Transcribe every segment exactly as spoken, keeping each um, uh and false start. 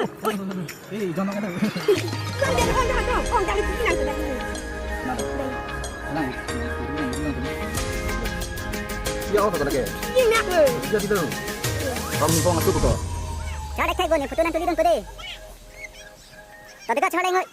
Eh, jangan kena. Kong dari, kong dari, kong dari, kong dari, kong dari. Mana? Mana? Ini, ini, ini, ini. Ya, oh, satu lagi. Ini aku. Sudah gitu. Kamu kong masuk kok. Chalek thai goni, photo nang tuli dun ko de. Tadi ka chalek ngai.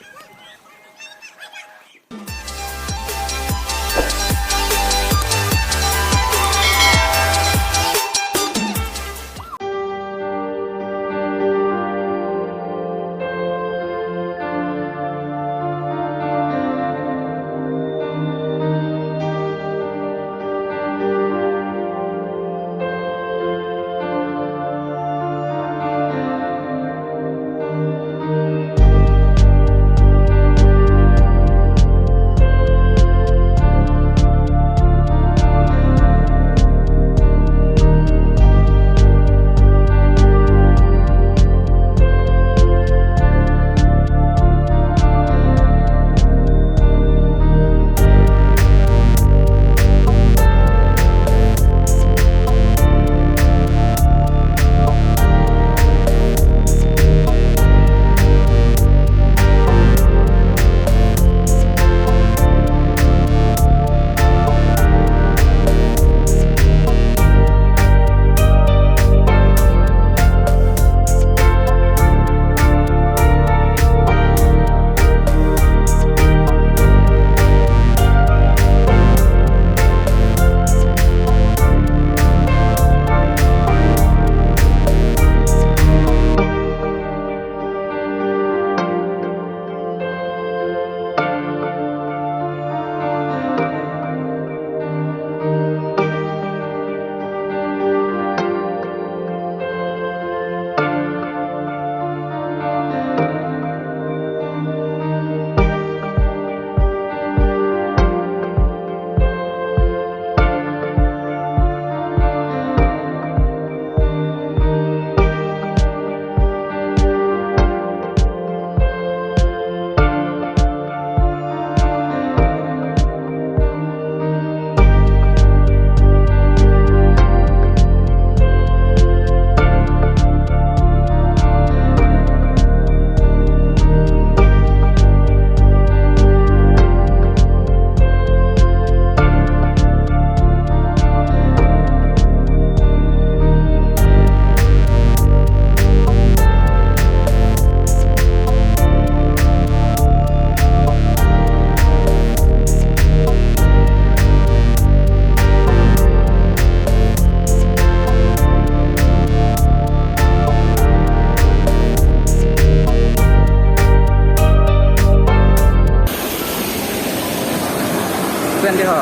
Pen dei ho.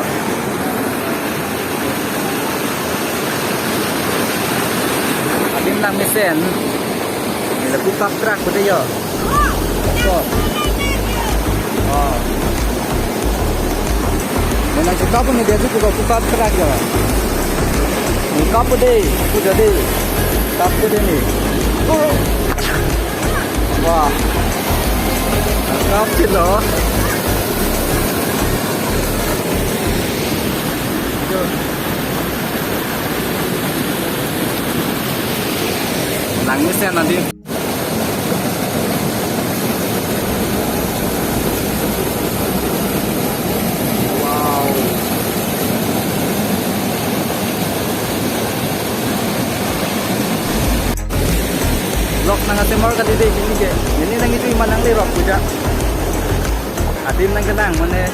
Adim nangmesen. Lapu kap track ko dei ho. Ko. Oh. Mo nangchekap ni dei, ko pu kap track ho. Ni kap dei, ko dei. Kap dei ni. Wah. Kap silo. Nangmesen adim. Wow. Vlog nang ase mor kali dei, ini ke. Ini nang itu iman nanglerok puja. Adim nang kenang mane.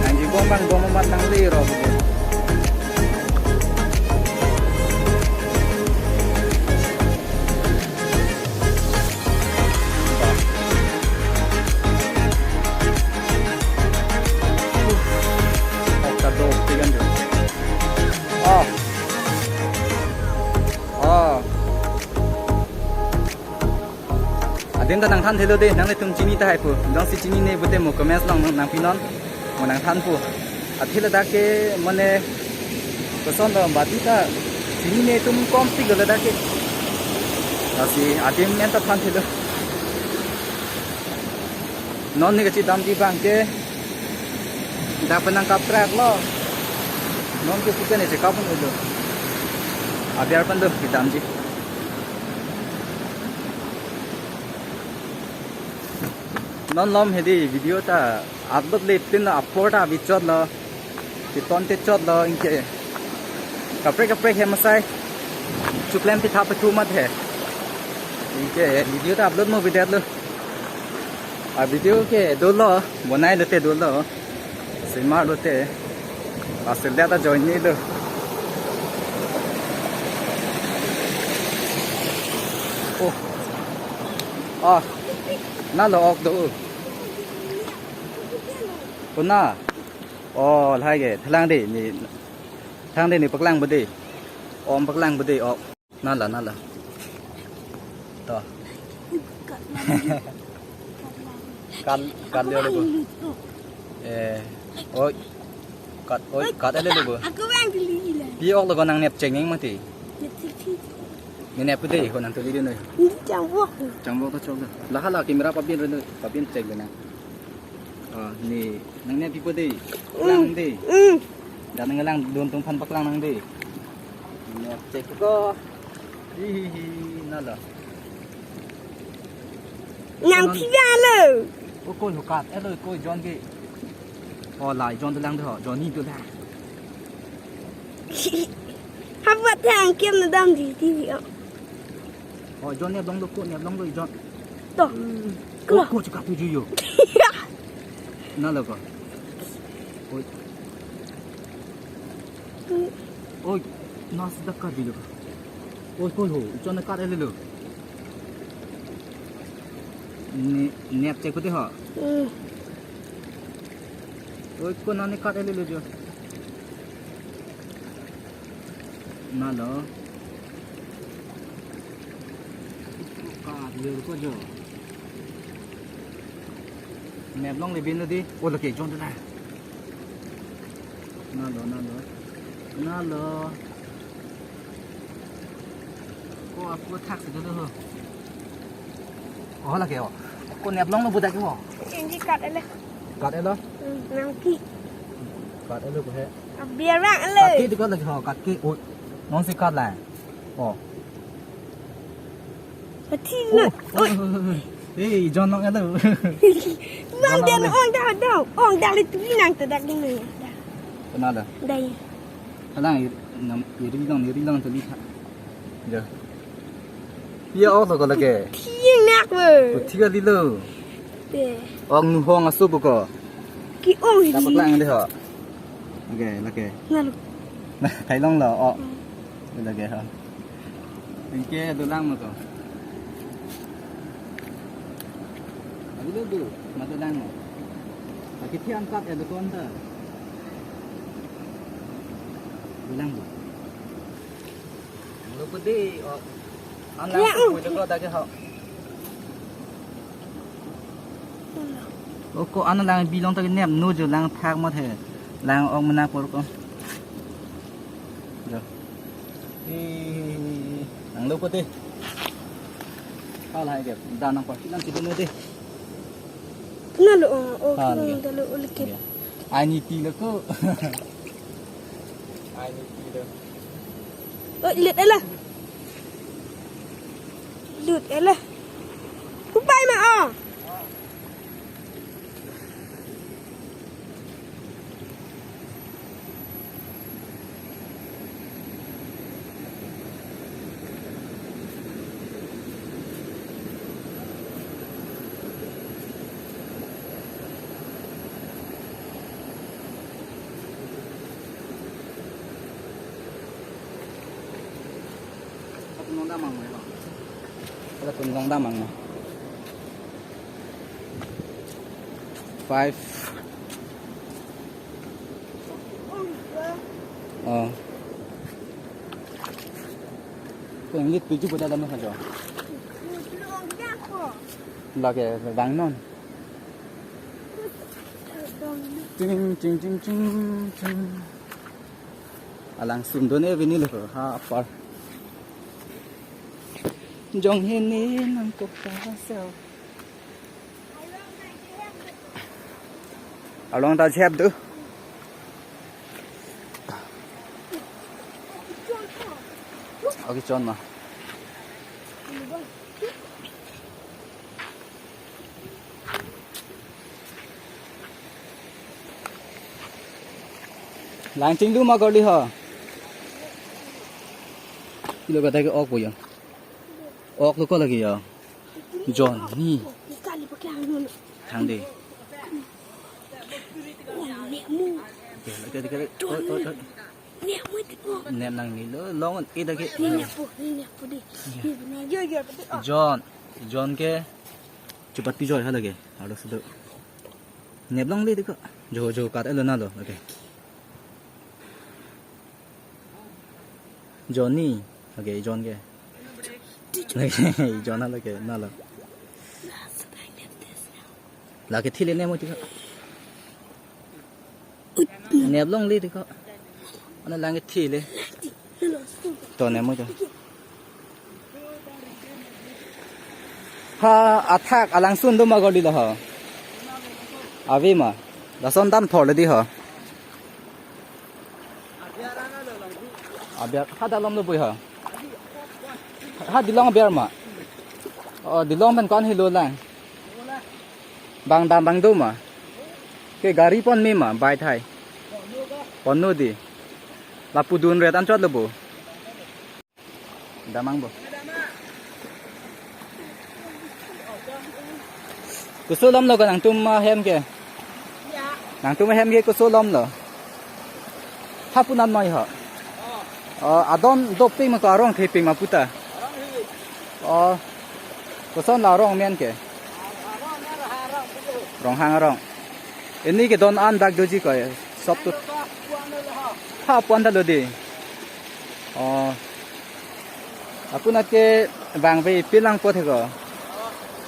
Nangji bom bang bom amat nanglerok. Oh, kadok tigan jo. Oh. Oh. Adim ta nangthan thelo dei, nanglitum chini tahai pu. Jongsi chinine pute mo comments along nangpinon. Mo nangthan pu. Athe ladak ke mane koson do bati ta chinine atum kom tik ladak ke. Lasi adim anta than thelo. Non ne kachedamji abang ke dak pen nangkap track lo. Non ke puke ne chekap un ulo. Abiar pen do kedamji. Non malom hedi video ta upload le tin lo, apor ta avi chotlo. Keton te chotlo anke. Kaprek kaprek hem asai. Chuklem pitha pathu mat he. Anke video ta upload mo video lo. A video ke dolo, bonai lote dolo. Semar lote. Asel dia ta join ni lo. Oh. Ah. Nalo ok do. Kuna. Oh, lahai ke. Thalang de ni. Thalang de ni paklang bede. Om paklang bede ok. Nala, nala. To. Kat, kat liyo libo. Eh, oi. Kat, oi, kat ele libo. Ako bang dili ila. Pi ok lo ko nangnep chengeng mati. Nep chengeng. Ni nep de ko nangtuli de noi. Ni changvok. Changvok to chok de. Lahala camera pabin re noi, pabin chek de na. Ah, ni nangnep pipo de. Lang de. Mm. Dan nanglang dun tung phan paklang nang de. Nep chek ko. Hi hi hi, nalo. Nang thivang lo. O koi ho kat, elo koi John ke. O lai John dolang de ho, Johnny dolang. Habat thang kem na dam di ti vi o. O John ne blong do ko, ne blong do John. To. Ko, klo, ko chika tu juyo. Nalo ko. Oi. Oi, nasi dak ka bilo. Oi, koi ho, John ne kat ele lo. Ni, nep chek pute ho. Mm. Oi, ko nani kat ele lo jo. Nalo. Kat ele ko jo. Nep long le bin lo di. O lake John tu na. Nalo, nalo. Nalo. Ko ako thak si dulu ho. Oh, lake ho. Ko nep long lo budak ho. Inji kat ele. Kat ele? Hmm, nangki. Kat ele ko he. Abiar bang ele. Kat ke di ko lake ho, kat ke. Oh. Non si kat la. Oh. Pati na. Oh, oh, oh, oh. Hey, John long alo. Bang dia ong dah dah. Ong dah le tu nang tu dah gini. Kena dah. Dah ya. Kalang ir nam iri long iri long tu lihat. Ya. Ya, oh, tu kalau ke. Tiang nak be. Tiga lilo. Te. Ong nu hong asu buko. Ki ong. Dapat lang deh ho. Oke, lake. Nalo. Nah, kailong lo. Oh. Hmm. Lake ho. Anke dolang mo to. Abi lo do, ma dolang mo. Aki thi angkat ya dokon ta. Dolang mo. Lo pede, oh. An lang ya, ko, oh, ko da ke ho. O ko an lang bilong ta ke nem no jo lang thak mo the. Lang ong mena por ko. Jo. Eh, nang lo pute. Hal hai ke, dan nang pasti nang tidak node. Nalo, oh, oh, hal nang ke. Dalo ulikit. Ya. Ai ni ti lo ko. Ai ni ti lo. Oh, lut ela. Lut ela. Kupai ma, oh. Ada tunjong damang na. Five. Oh. Ko ingit tujuh pada dalam saja. Lake bang non. Ting ting ting ting ting. Alang sundone vini lo ha apar. Jong hini nang kok ta sel. Along ta jep do. Okay, chon ma. Lang chinglu ma gorli ho. Ilo kata ke ok po ya. Ok lo ko lagi ya. Johnny. Thang de. Oke, oke, oke. Oi, oi, oi. Nep nangnelo, long ida ke. John, John ke. Cepat pi joy ha lagi. Harus itu. Nep longle diko. Jo, jo, kat elo nalo. Oke. Johnny. Oke, John ke. John ha lagi, nalo. Lagi thile ne mo diko. Nep longle diko. Ana lang thile. To ne mo to. Ha, athak alangsun do ma gorli lo ho. Ave ma. Lason dam thor le di ho. Abiar ha dalom lo bui ho. Ha dilong abiar ma. Oh, dilong pen kon hilo lang. Bang dam bang do ma. Ke gari pon me ma, bai thai. Pon no di. Lapu dun re tan chot lo bo. Damang bo. Kusu lom lo ko nangtum ahem ke. Nangtum ahem ke kusu lom lo. Hapu nan noi ho. Oh, adon doping ma ko arong theping ma puta. Oh. Koson la arong men ke. Ronghang arong. Ini ke don an dak doji ko ya. Sop tu. Ha puan ta lo di. Oh. Apunat ke bang ve pilang po the ko.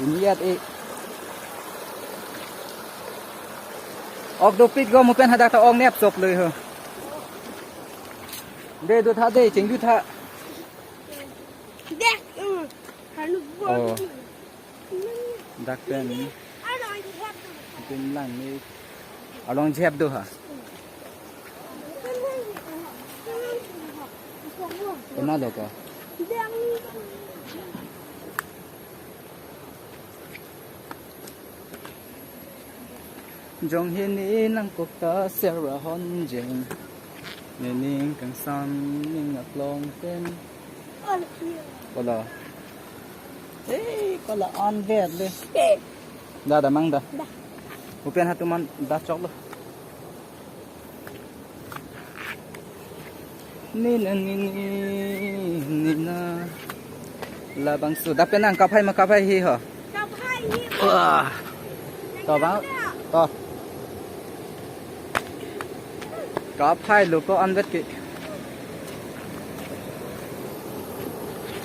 Ini yat e. Ok dopik ko mupen hadak ta ok nep sop lo ho. De do tha de, chingdu tha. Dek, mm. Hanu bo. Oh. Dak pen. Arong jep do. Pen lang ni. Arong jep do ha. Kena lo ka. Jong hini nangkok ta sera honjeng. Nening kangsam ning aklong pen. Kola. Eh, kola an vet le. Eh. Da, da mang da. Da. Upen hatuman da chok lo. Ni na, ni, ni, ni na. Labangso. Dak pen nang kaphai ma kaphai hi ho. Kaphai hi. Wah. To bang. To. Kaphai lo ko an vet ke.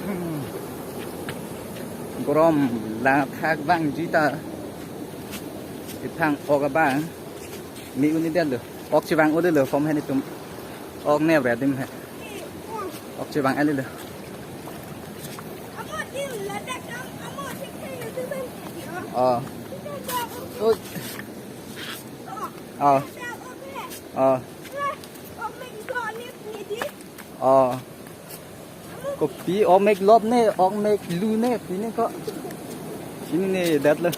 Hmm. Gorom lang thak bang jita. Ithang ok abang. Mi uni dia lo. Ok chevang uli lo, form hen itum. Ok ne bre dim he. Ok chevang ali lo. Oh. Oi. Oh. Oh. Oh. Kopi ok mek lop ne, ok mek lu ne, pine ko. Sini ne dat lo.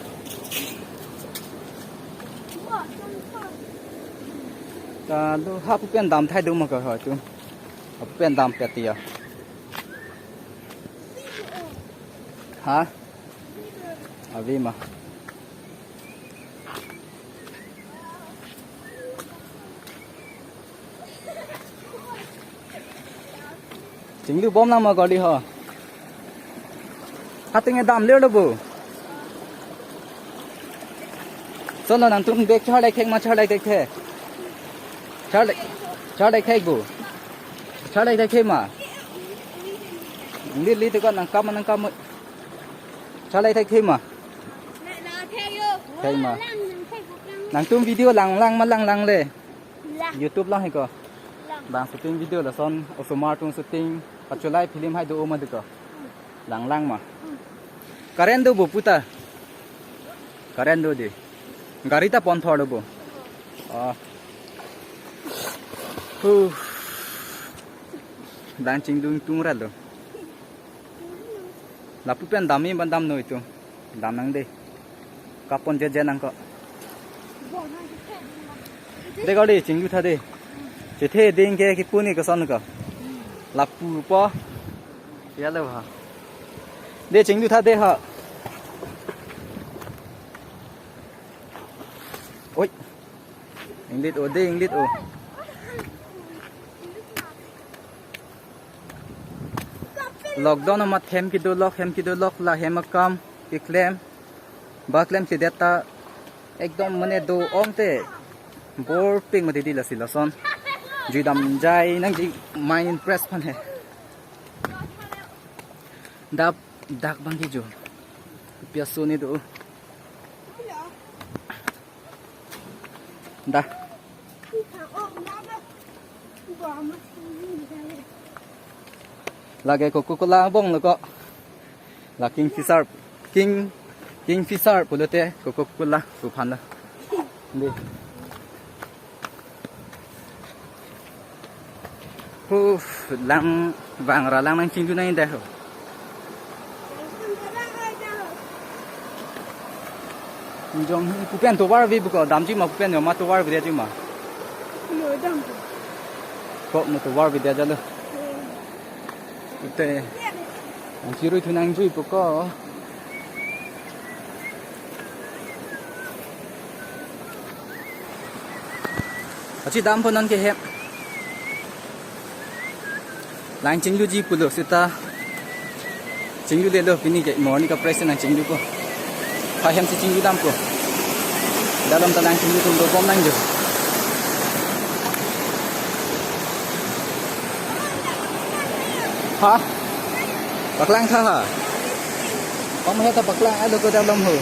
Kalo hapu pen dam thai do ma ko ho tu. Hapu pen dam pet ya. Ha? Ave ma. Chinglu bom lang ma goli ho. Hating dam le lo bu. Solo nangtum bek char lai thek ma char lai thek the. Char lai, char lai thek bu. Char lai thek the ma. Li li te ko nangkam nangkam. Char lai thek the ma. Thek ma. Nangtum video lang lang ma lang lang le. Lang. YouTube lang he ko. Lang. Bang shooting video lason osomar tung shooting pacholai film hai do o ma de ko. Lang lang ma. Current do bu puta. Current do di. Gari ta pon thor lo bu. Oh. Huh. Bang chingdung tung ra lo. Lapu pen dam-i ban dam noi tu. Dam nang de. Kapon je je nang ko. De gari chinglu tha de. Chethe ding ke kipu ni koson ko. Lapu po. Ya le ba. De chingdu tha de ha. Oi. Inglit o de inglit o. Lockdown amat hem kedo lok hem kedo lok la hem akam keklem. Ba klemkledet ta ekdom mane do-ong te bor pik mati di lasi lason. Jui dam jai nangji mind impress aphan he. Dak dak bang ke jo. Piaso ni do. Dah. Lake Coca-Cola bong lo ko. La Kingfisher, King, Kingfisher pulote Coca-Cola pu aphan lo. Di. Huh, lang bang ra lang nangchingdu nang indah ho. Jong hi pupen tovar vi buko damji ma pupen yo ma tovar vi damji ma. Lo dam. Ko mo tovar vi damji lo. Ute. Ang sirui thu nangji buko. Achi dam po non ke hem. Lang chingluji pulo seta. Chinglu lelo pini ke morning kaprek si nangchinglu po. Pha hem si chinglu dam po. Dalom ta lang chinglu tum dobom nangjo. Ha? Paklang tha ha. Pamhe ta paklang alo ko dalom ho.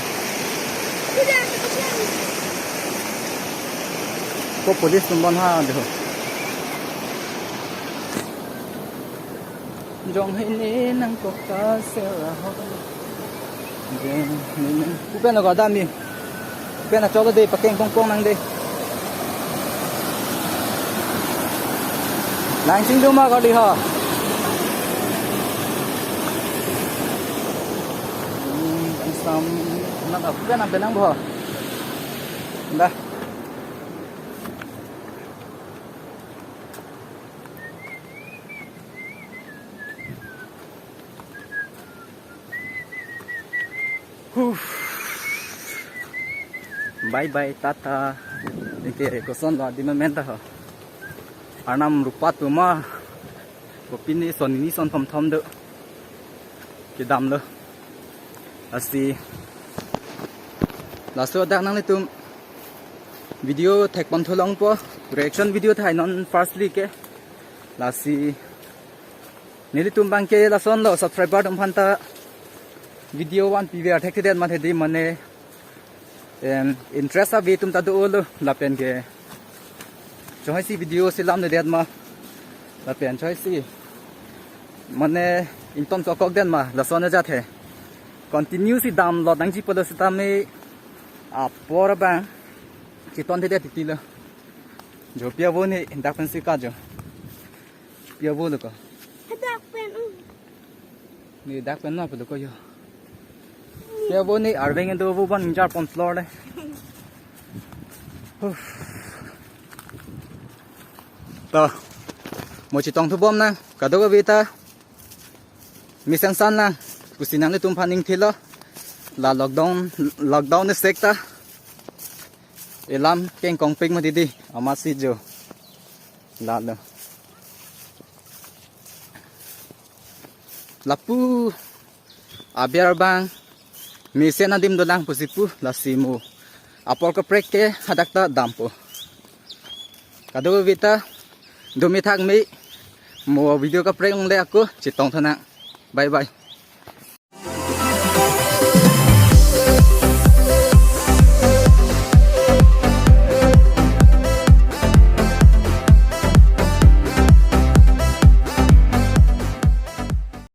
Ko police tum bon ha do. Jong hini nangkok ta sera ho. Jong hini. Pupen ko dam ni. Pupen cholo de pakeng pong pong nang de. Lang chinglu ma kali ha. Hmm, ang sam na pupen ang penang bo. Dah. Huh. Bye bye, tata. Anke koson lo adim amen ta ho. Arnam rupat tu ma. Kopi ni son ni son thom thom do. Kedam lo. Lasi. Laso dak nanglitum video thek pon thu longpo. Reaction video thai non firstly ke. Lasi. Nelitum bang ke lason lo subscriber atum aphan ta video van piver thekthedet mati di mane, em, interest ave atum ta do lo lapen ke choi si video si lam de det ma lapen choi si mane ington so kok den ma lason ajat he continue si dam lo nangji pulo sitame apor abang chiton thedet titi lo jo pia vo ni dak pen si ka jo. Pia vo lo ko. Dak pen, um. Ni dak pen na pelo ko yo. Pia vo ni arveng do vo ban jar pon floor le. Huh. To. Mo chitong thu bom na. Kadokave ta. Mesen san na. Pusi nanglitum aphan ning thilo. La lockdown, lockdown ni sekta. Elam keng kong pik mati di. Amat si jo. Lalo. Lapu aber bang mesen adim dolang pusi pu lasi mo apor kaprek ke hadak ta dampo. Kadokave ta domi thak mi mo video kaprek longle ako chitong thana. Bye bye.